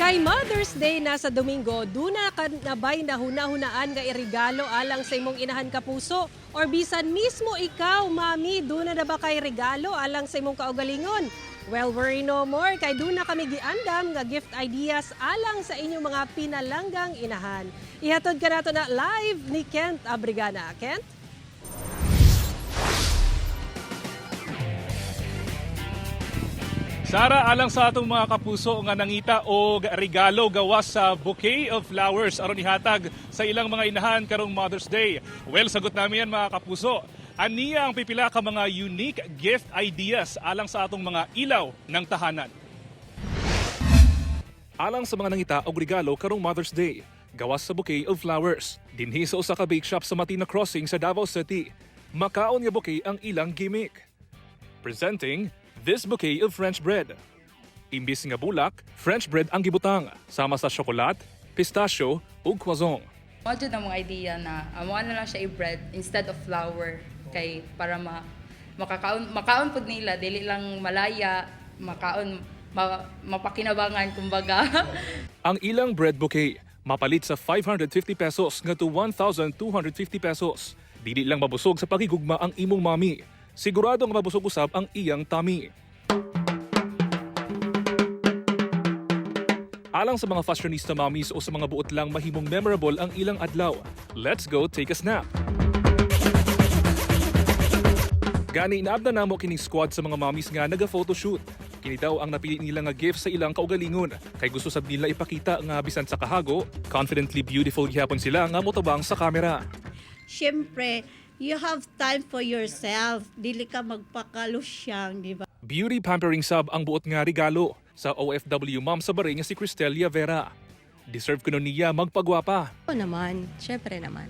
Kay Mother's Day na sa Domingo, duna ka na ba'y nahuna-hunaan nga irigalo alang sa imong inahan, kapuso? Or bisan mismo ikaw, mami, duna na ba kay regalo alang sa imong kaugalingon? Well, worry no more kay duna kami giandam nga gift ideas alang sa inyong mga pinalanggang inahan. Ihatod ka nato na live ni Kent Abrigana. Kent? Sara, alang sa atong mga kapuso nga nangita og regalo gawas sa bouquet of flowers aron ihatag sa ilang mga inahan karong Mother's Day. Well, sagot namin yan, mga kapuso. Aniya ang pipila ka mga unique gift ideas alang sa atong mga ilaw ng tahanan. Alang sa mga nangita og regalo karong Mother's Day, gawas sa bouquet of flowers, dinhi sa usa ka bake shop sa Matina Crossing sa Davao City. Makaon nga bouquet ang ilang gimmick. Presenting this bouquet of French bread. Imbis nga bulak, French bread ang gibutang, sama sa tsokolat, pistachio ug croissant. Mao jud ang mga idea na amo na lang siya i-bread instead of flour kay para ma makakaon makaon pud nila, dili lang malaya makaon, mapakinabangan kumbaga. Ang ilang bread bouquet mapalit sa 550 pesos ngadto 1,250 pesos. Dili lang mabusog sa pagigugma ang imong mami. Sigurado nga mabusog usab ang iyang tummy. Alang sa mga fashionista mommies o sa mga buot lang mahimong memorable ang ilang adlaw, let's go take a snap. Gani naabda namo kining squad sa mga mommies nga naga-photoshoot. Kini daw ang napili nila nga gift sa ilang kaugalingon kay gusto sab nila ipakita nga bisan sa kahago, confidently beautiful gihapon sila nga motabang sa kamera. Siyempre, you have time for yourself. Dili ka magpakalusyang, di ba? Beauty pampering sab ang buot nga regalo sa OFW mom sa Bahrain nga si Cristelia Vera. Deserve kuno niya magpagwapa. Oo naman, syempre naman.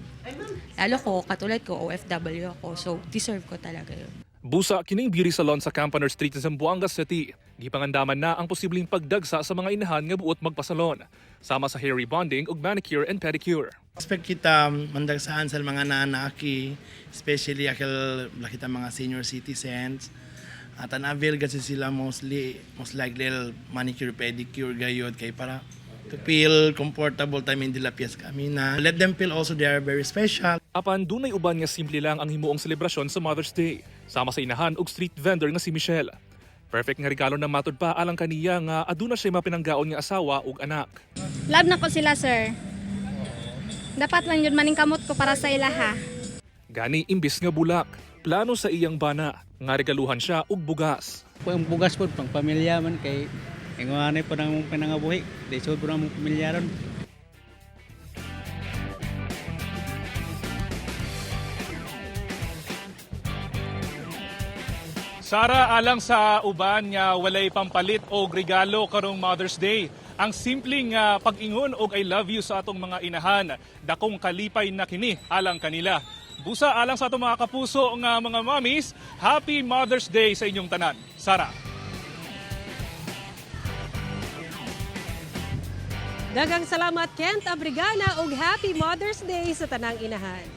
Lalo ko, katulad ko, OFW ako, so deserve ko talaga yun. Busa kining beauty salon sa Campaner Street sa Zamboanga City. Gipangandaman na ang posibleng pagdagsa sa mga inahan nga buot magpasalon, sama sa hair rebonding ug manicure and pedicure. Expect kita mandagsaan sa mga naanaki, especially akil kita mga senior citizens. At an avail kasi sila mostly, most likely manicure, pedicure gayod kay para to feel comfortable time in Dilapias kami na. Let them feel also they are very special. Apan dunay uban nga simple lang ang himuong selebrasyon sa Mother's Day, sama sa inahan ug street vendor nga si Michelle. Perfect nga regalo na matud pa alang kaniya nga aduna siya mapinanggaon nga asawa ug anak. Love na ko sila, sir. Dapat lang yun maningkamot ko para sa ilaha. Gani imbis nga bulak, plano sa iyang bana nga regaluhan siya og bugas. Po ang bugas po pang pamilya man kay ingon po nang among pinangabuhi. Di sud po nang among pamilya ron. Sara, alang sa uban nga walay pampalit og regalo karong Mother's Day. Ang simpleng pag-ingon og "I love you" sa atong mga inahan, dakong kalipay na kini alang kanila. Busa alang sa atong mga kapuso nga mga mommies, Happy Mother's Day sa inyong tanan. Sara. Daghang salamat, Kent Abrigana, ug Happy Mother's Day sa tanang inahan.